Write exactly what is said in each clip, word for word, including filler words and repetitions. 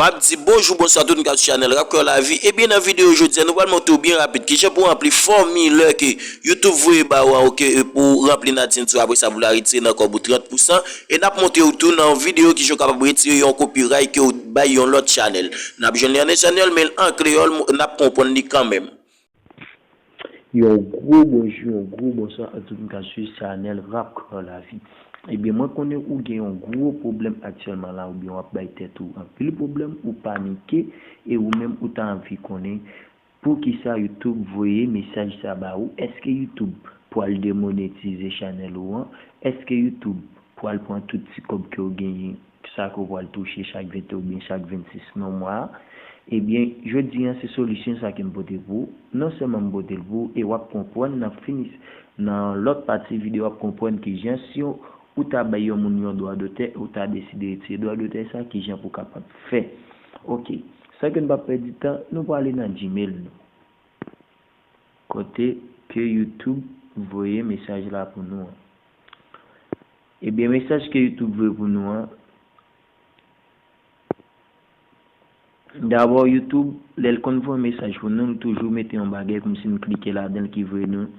M ap di bonjou, bonswa tout moun k ap sou chanèl Rap Kreyòl Lavi. Ebyen, nan videyo jodi a, nou pral montre w byen rapid kijan pou w ranpli fòmilè ke YouTube voye ba ou an, oke, pou w ranpli nan AdSense ou, apre sa pou w la retire nan kòb ou trant pousan. E n ap montre w tou nan yon videyo kijan w kapab retire yon copyright ke w bay yon lòt chanèl. N ap jwenn li an espannyòl, men an kreyòl, n ap konprann li kanmenm. Yon gwo bonjou, yon gwo bonswa a tout moun k ap swiv chanèl Rap Kreyòl Lavi. Ebyen, mwen konnen ou gen yon gwo pwoblèm aktyèlman la, oubyen w ap bay tèt ou anpil pwoblèm, ou panike, e ou menm ou ta anvi konnen poukisa YouTube voye mesaj sa ba ou. Èske YouTube pral demonetize chanèl ou an? Èske YouTube pral pran tout ti kòb ke w genyen, sa ke w pral touche chak vennde oubyen chak vennsis nan mwa a? Ebyen, jodi a, se solisyon sa ke m pote pou ou. Non sèlman m pote l pou ou, e w ap konprann nan fini, nan lòt pati videyo, w ap konprann kijan si w, ou ta bay yon moun yon dwa dotè, ou ta deside retire dwa dotè sa, kijan pou w kapab fè. Oke, san ke n pa pèdi tan, nou prale nan Gmail nou. Kote ke YouTube voye mesaj la pou nou an. Ebyen, mesaj ke YouTube voye pou nou an, dabò, YouTube, lè l konn voye mesaj pou nou, l toujou mete yon bagay kòmsi n klike ladan l ki voye nou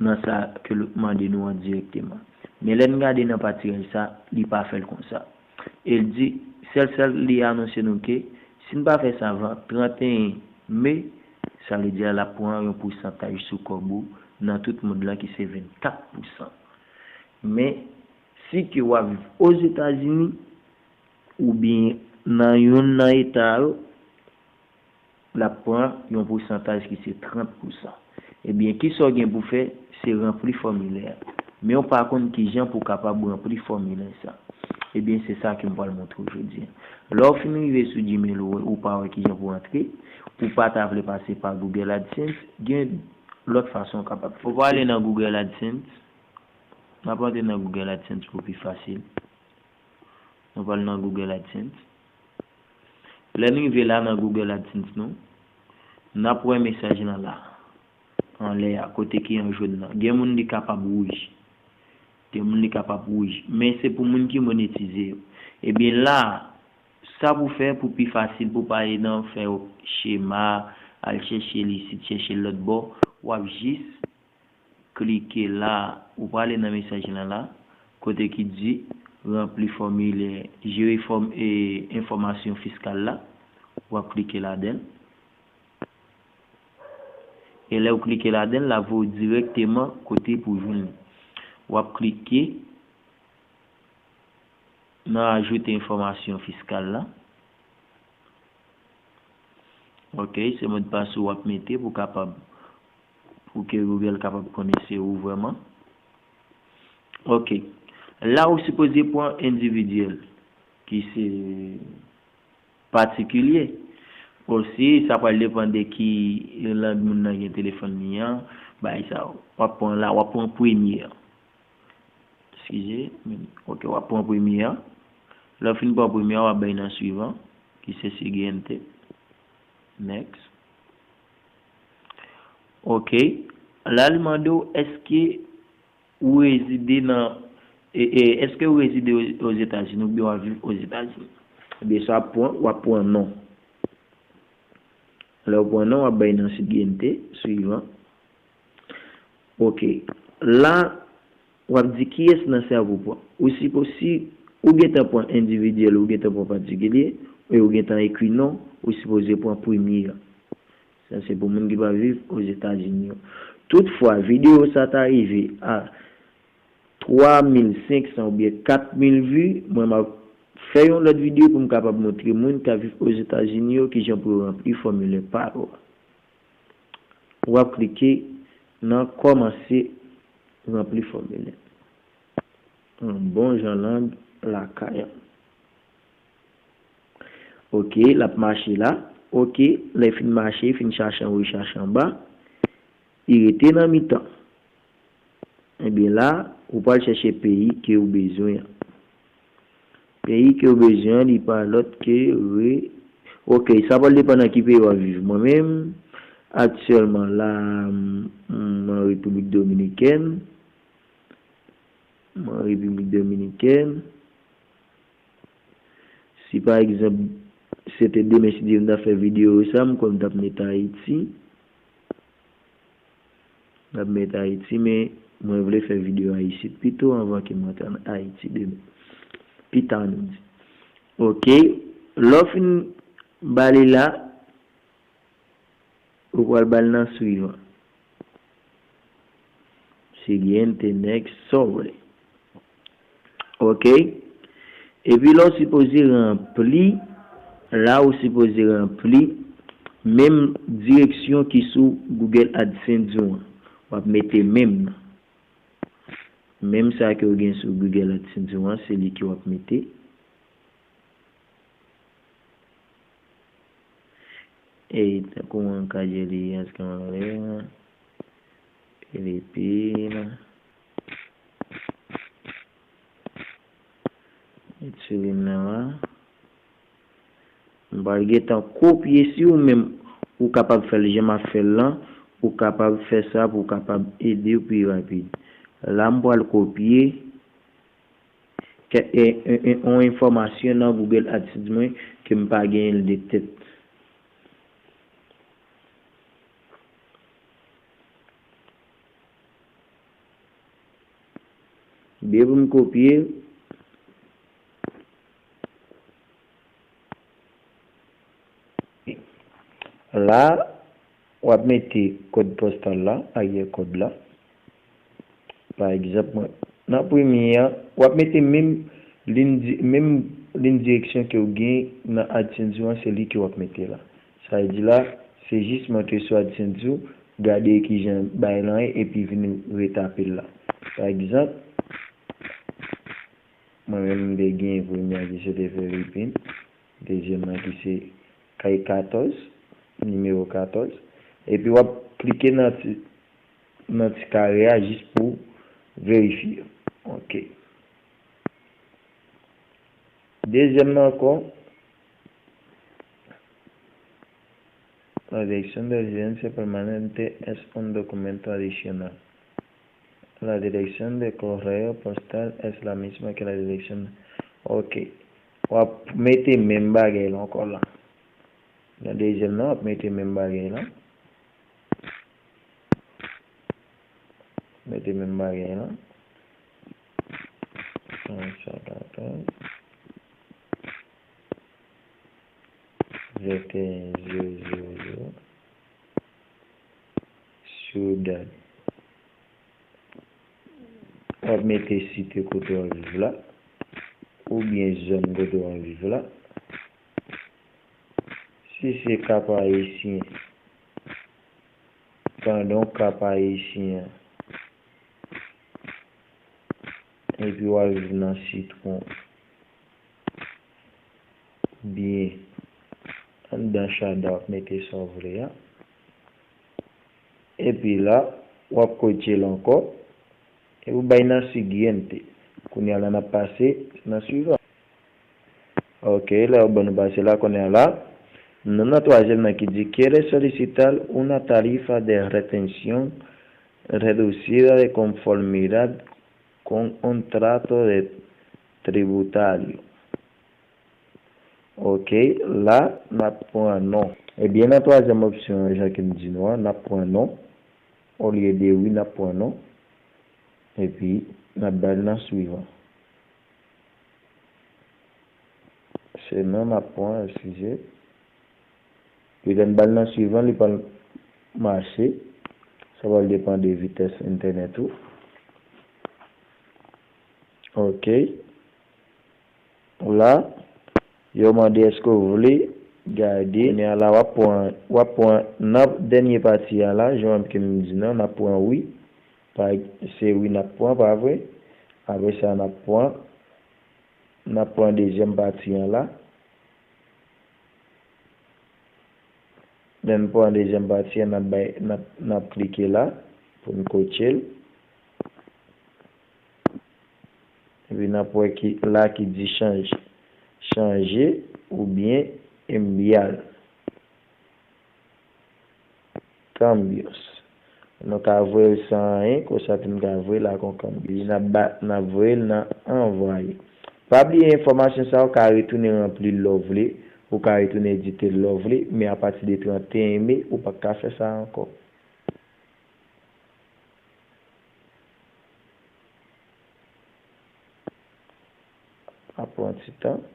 nan sa ke l mande nou an dirèkteman. Men lè n gade nan patiraj sa, li pa fè l konsa. E l di, sèl, sèl li anonse nou ke si n pa fè sa avan trannteyen me, sa vle di l ap pran yon pousantaj sou kòb ou nan tout mond lan ki se vennkat pousan. Men, si ke w ap viv Ozetazini, oubyen nan youn nan eta yo, l ap pran yon pousantaj ki se trant pousan. Ebyen, kisa w gen pou fè? Se ranpli fòmilè a. Men w pa konn kijan pou w kapab ranpli fòmilè sa. Ebyen, se sa ke m pral montre w jodi a. Lè w fin rive sou Gmail ou, ou pa wè kijan pou antre, ou pa ta vle pase pa Google AdSense, gen lòt fason w kapab fè. Ou prale nan Google AdSense. N ap antre nan Google AdSense pou pi fasil. Nou pral nan Google AdSense. Lè n rive la nan Google AdSense nou, n ap wè mesaj lan la, anlè a, kote ki an jòn nan. Gen moun li kapab wouj. Gen moun li kapab wouj. Men se pou moun ki monetize yo. Ebyen la, sa pou fè pou pi fasil pou pa ale nan fè chema, al chèche l isit, chèche l lòt bò, w ap jis klike la, ou prale nan mesaj lan la, kote ki di ranpli fòmilè, jere fòm, e, enfòmasyon fiskal la, w ap klike ladan l. E lè w klike ladan l, l ap voye w dirèkteman kote pou jwenn li. W ap klike nan ajoute enfòmasyon fiskal la. Ok, se modpas ou w ap mete pou kapab, pou ke Google kapab konnen se ou vrèman. Ok. La ou sipoze pran endividyèl, ki se patikilye. Osi, sa pral depann de ki lang moun nan gen telefòn li an, bagay sa yo. W ap pran la, w ap pran premye an. Eskize, men, ok, w ap pran premye an. Lè w fin pran premye an, w ap bay nan swivan, ki se siguiente. Next. Ok. La, li mande w, èske ou rezide nan, e, e, èske ou rezide o-, Ozetazini oubyen w ap viv Ozetazini? Ebyen, sa w ap pran, w ap pran non. Lè w pran non, w ap bay nan siguiente, swivan. Ok. La, w ap di kiyès nan sa pou pran. Ou sipo-, si ou gentan pran endividyèl, ou gentan pran patikilye, e ou gentan ekri non, ou sipoze pran premye an. Sa se pou moun ki pa viv Ozetazini yo. Toutfwa, videyo sa ta rive a twa mil senk san oubyen kat mil vi, mwen m ap fè yon lòt videyo pou m kapab montre moun k ap viv Ozetazini yo kijan pou yo ranpli fòmilè pa yo a. W ap klike nan kòmanse ranpli fòmilè. Yon bon jan lang lakay an. Ok, l ap mache la. Ok, lè l fin mache, fin chache anwo, chache anba, li rete nan mitan. Ebyen la, ou pral chèche peyi ke ou bezwen an. Peyi ke ou bezwen an, li pa lòt ke re-, ok, sa pral depann nan ki peyi w ap viv. Mwen menm, aktyèlman la, m, m an Repiblik Dominikèn. M an Repiblik Dominikèn. Si pa egzanp, Se te demen, si Dye vle, m t ap fè videyo sa, m kwè m t ap met Ayiti. M t ap met Ayiti, men mwen vle fè videyo a isit pito anvan ke m antre ann Ayiti demen. Pita, nou di. Oke. Lè w fin ba li la, ou pral ba l nan swivan. Siguiente, next, sa w vle. Oke. Epi la, w sipoze ranpli, la, w sipoze ranpli menm direksyon ki sou Google AdSense ou an. W ap mete menm nan. Menm sa ke w gen sou Google AdSense ou an, se li ke w ap mete. E tankou mwen ka di li, èske mwen rele Filipin. Met sou li nan la. M pral gentan kopye, si ou menm ou kapab fè l jan m ap fè l lan, ou kapab fè sa pou w kapab ede w pi rapid. La, m pral kopye kè- e- e- e- yon enfòmasyon nan Google AdSense mwen ke m pa genyen l de tèt. Byen pou m kopye. La, w ap mete kòd postal la, aryè kòd la. Pa egzanp, mwen, nan premye a, w ap mete menm liy di-, menm liy direksyon ke w gen nan AdSense ou an, se li ke w ap mete la. Sa vle di la, se jis monte sou AdSense ou, gade kijan bagay lan ye, epi vin retape l la. Pa egzanp, mwen menm, m te gen premye a ki se te Filipin, dezyèm nan ki se kay katòz, nimewo katòz, epi w ap klike nan ti, nan ti kare a jis pou verifye. Oke. Dezyèm nan ankò, la dirección de residencia permanente es un documento adicional. La dirección de correo postal es la misma que la dirección. Ok. W ap mete menm bagay la ankò la. Nan dezyèm nan, w ap mete menm bagay la. Mete menm bagay la. San katòz, venteyen zewo zewo zewo. Ciudad. W ap mete site kote w ap viv la, oubyen zòn kote w ap viv la. Si se Cap Haïtien, pandan w Cap Haïtien an, epi w al viv nan Citron, byen anndan Chada, w ap mete sa w vle a. Epi la, w ap kotye l ankò, epi w bay nan siguiente. Kounye a la, n ap pase nan swivan. Ok, lè yo ban nou pase la, kounye a la, nou nan twazyèm nan ki di, quiere solicitar una tarifa de retención reducida de conformidad con un trato de tributario. Ok, la, n ap pran non. Ebyen, nan twazyèm opsyon an, jan ke m di nou an, n ap pran non, olye de wi, n ap pran non, epi n ap ba l nan swivan. Se non n ap pran, eskize. Li lè n ba l nan swivan, li pral mache. Sa pral depann de vitès entènèt ou. Ok. La, yo mande èske w vle gade. Kounye a la, w ap pran, w ap pran nan dènye pati a la, jan ke m di nan, n ap pran wi. Pa, se wi n ap pran, pa vre? Apre sa, n ap pran, n ap pran dezyèm pati a la. Lè n pran dezyèm pati a, n ap bay, n ap, n ap klike la pou n kotye l. Epi n ap wè ki, la ki di chanje, chanje oubyen enviar. Cambios. Nou ka voye l san anyen, konsa tou n ka voye l ak yon cambio. N ap ba, n ap voye l nan anvwaye. Pa bliye enfòmasyon sa yo ka retounen ranpli l lè w vle. Ou ka retounen edite lè w vle, men apati de trannteyen me, ou pa ka fè sa ankò. Ap pran ti tan.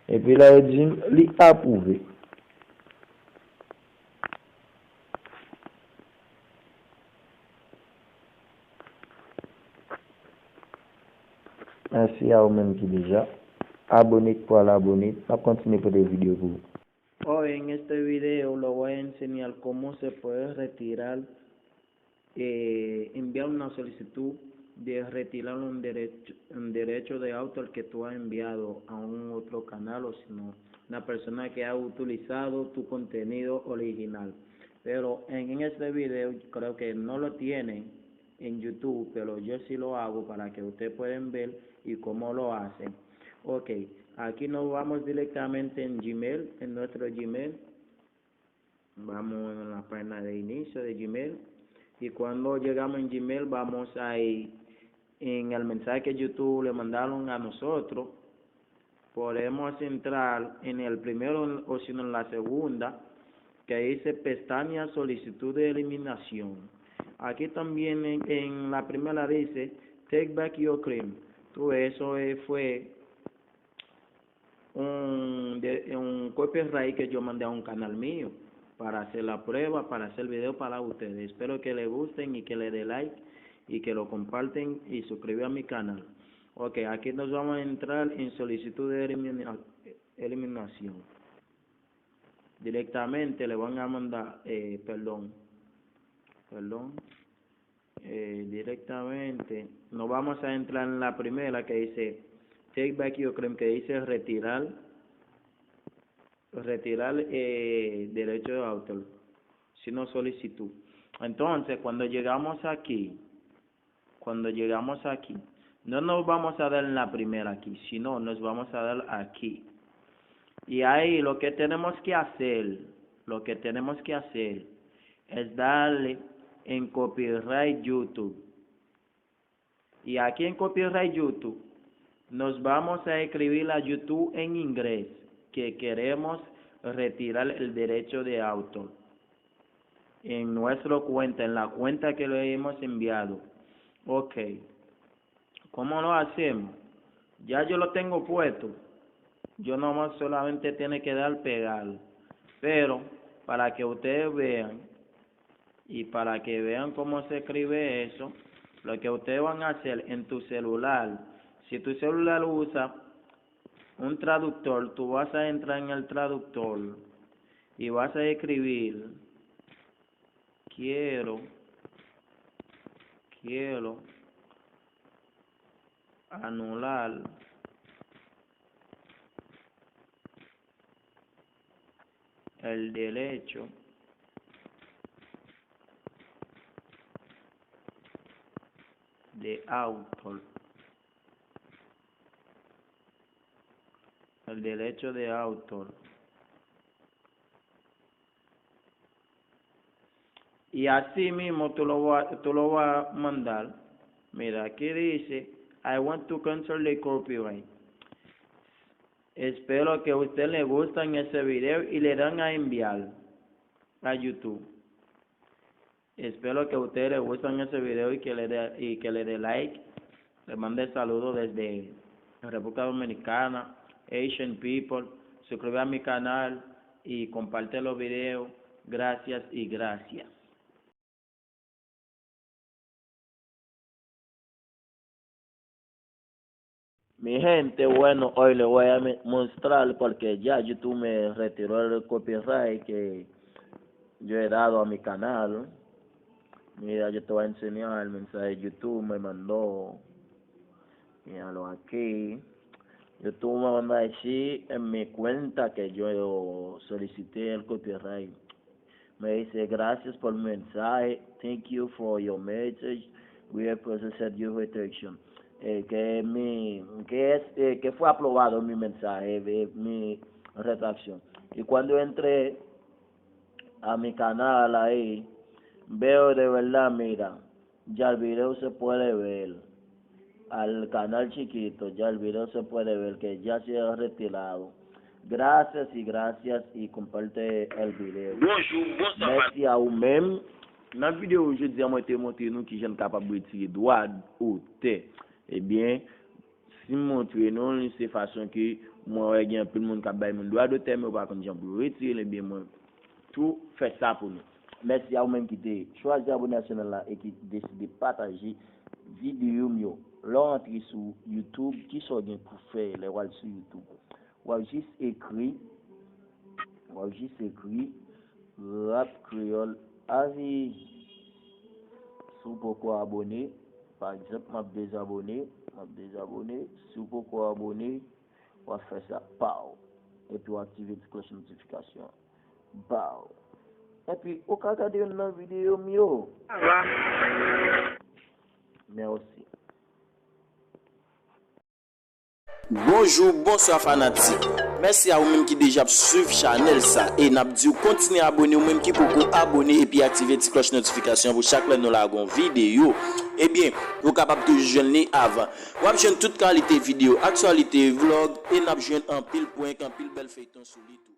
Epi la, yo di m li apwouve. Mèsi a ou menm ki deja abone, k pral abone. N ap kontinye pote videyo pou ou. Hoy en este video lo voy a enseñar cómo se puede retirar, eh, enviar una solicitud de retirar un derecho, un derecho de autor que tú has enviado a un otro canal o si no, una persona que ha utilizado tu contenido original. Pero en, en este video creo que no lo tienen en YouTube, pero yo sí lo hago para que ustedes pueden ver y cómo lo hacen. Ok, aquí nos vamos directamente en Gmail, en nuestro Gmail. Vamos en la página de inicio de Gmail. Y cuando llegamos en Gmail, vamos a ir en el mensaje que YouTube le mandaron a nosotros. Podemos entrar en el primero o si no en la segunda, que dice pestaña solicitud de eliminación. Aquí también en, en la primera dice take back your claim. Tú, eso eh, fue un, de, un copyright que yo mandé a un canal mío para hacer la prueba, para hacer video para ustedes. Espero que les gusten y que le den like y que lo comparten y suscriban a mi canal. Ok, aquí nos vamos a entrar en solicitud de elimina- eliminación. Directamente le van a mandar, eh, perdón, perdón, eh, directamente nos vamos a entrar en la primera que dice take back your claim, que dice retirar, retirar eh, derecho de autor, sino solicitud. Entonces, cuando llegamos aquí, cuando llegamos aquí, no nos vamos a dar en la primera aquí, sino nos vamos a dar aquí. Y ahí lo que tenemos que hacer, lo que tenemos que hacer es darle en copyright YouTube. Y aquí en copyright YouTube nos vamos a escribir a YouTube en inglés que queremos retirar el derecho de autor en nuestra cuenta, en la cuenta que le hemos enviado. Ok. ¿Cómo lo hacemos? Ya yo lo tengo puesto. Yo nomás solamente tiene que dar pegar. Pero para que ustedes vean y para que vean cómo se escribe eso, lo que ustedes van a hacer en tu celular, si tu celular usa un traductor, tú vas a entrar en el traductor y vas a escribir quiero, quiero anular el derecho de autor. El derecho de autor. Y así mismo tú lo vas, tú lo vas a mandar. Mira, aquí dice, I want to cancel the copyright. Espero que a usted le gustan ese video y le dan a enviar a YouTube. Espero que a ustedes les gustan ese video y que le dé y que le dé like. Les mande saludos desde República Dominicana, Asian people. Suscríbete a mi canal y comparte los videos. Gracias y gracias. Mi gente, bueno, hoy le voy a me- mostrar porque ya YouTube me retiró el copyright que yo he dado a mi canal. Mira, yo te voy a enseñar el mensaje de YouTube me mandó. Míralo aquí. YouTube me manda a decir en mi cuenta que yo solicité el copyright. Me dice, gracias por mi mensaje. Thank you for your message. We have processed your retraction. Eh, que mi, que es, eh, que fue aprobado mi mensaje, eh, mi retracción. Y cuando entré a mi canal ahí, veo de verdad, mira, ya el video se puede ver. al canal chiquito, ya el video se puede ver que ya se ha retirado. Gracias y gracias y comparte el video. Bonjou, bonswa. Mèsi a ou menm. Nan videyo jodi a, mwen te montre nou kijan n kapab retire dwa dotè. Ebyen, si m montre nou l, se fason ke mwen wè gen anpil moun k ap bay moun dwa dotè, men yo pa konn jan pou yo retire l, ebyen mwen tou fè sa pou nou. Mèsi a ou menm ki te chwazi abone a chanèl la e ki deside pataje videyo m yo. Lè w antre sou YouTube, kisa w gen pou fè lè w al sou YouTube? W ap jis ekri, w ap jis ekri Rap Kreyòl A V. Si w poko abone, pa egzanp, m ap dezabone, m ap dezabone. Si w poko abone, w ap fè sa, paw. Epi w aktive ti klòch notifikasyon an. Baw. Epi, ou ka gade youn nan videyo m yo. Mèsi. Bonjou, bonswa fanatik. Mèsi a ou menm ki deja ap swiv chanèl sa. E n ap di w kontinye abone, ou menm ki poko abone, epi aktive ti klòch notifikasyon pou chak lè nou lage yon videyo. Ebyen, ou kapab toujou jwenn li avan. W ap jwenn tout kalite videyo, aktyalite, vlòg, e n ap jwenn anpil prank, anpil bèl feyton sou li tou.